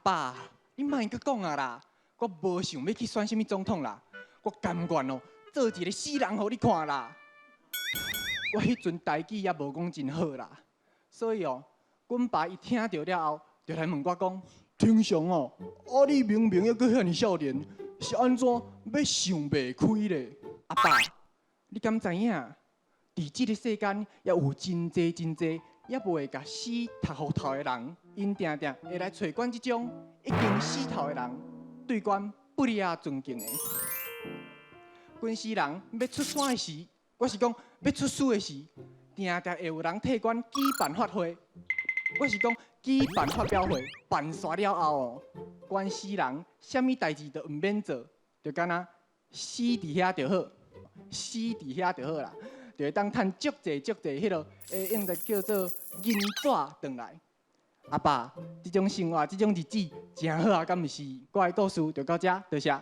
爸，你莫閣講啊啦，我無想欲去選啥物總統啦，我甘願哦，做一個死人予你看啦。我彼陣台語也無講真好啦，所以哦，阮爸伊聽著了後，就來問我講：廷雄哦，啊你明明猶閣遐爾少年，是按怎欲想袂開咧？阿爸，你敢知影？佇這个世間，猶有真濟真濟，猶未共死讀予透的人，𪜶定定會來揣阮這種已經死透的人，對阮不離仔尊敬的。軍師人欲出山的時，我是講欲出師的時，定定會有人替阮舉辦法會。我是講舉辦發表會，辦煞了後哦，關死人啥物代誌都毋免做，就敢若死佇遐就好，死佇遐就好啦，就會當趁足濟足濟彼落，會用來叫做銀紙轉來。阿爸，這種生活，這種日子誠好啊，敢毋是？我的故事就到這，多謝。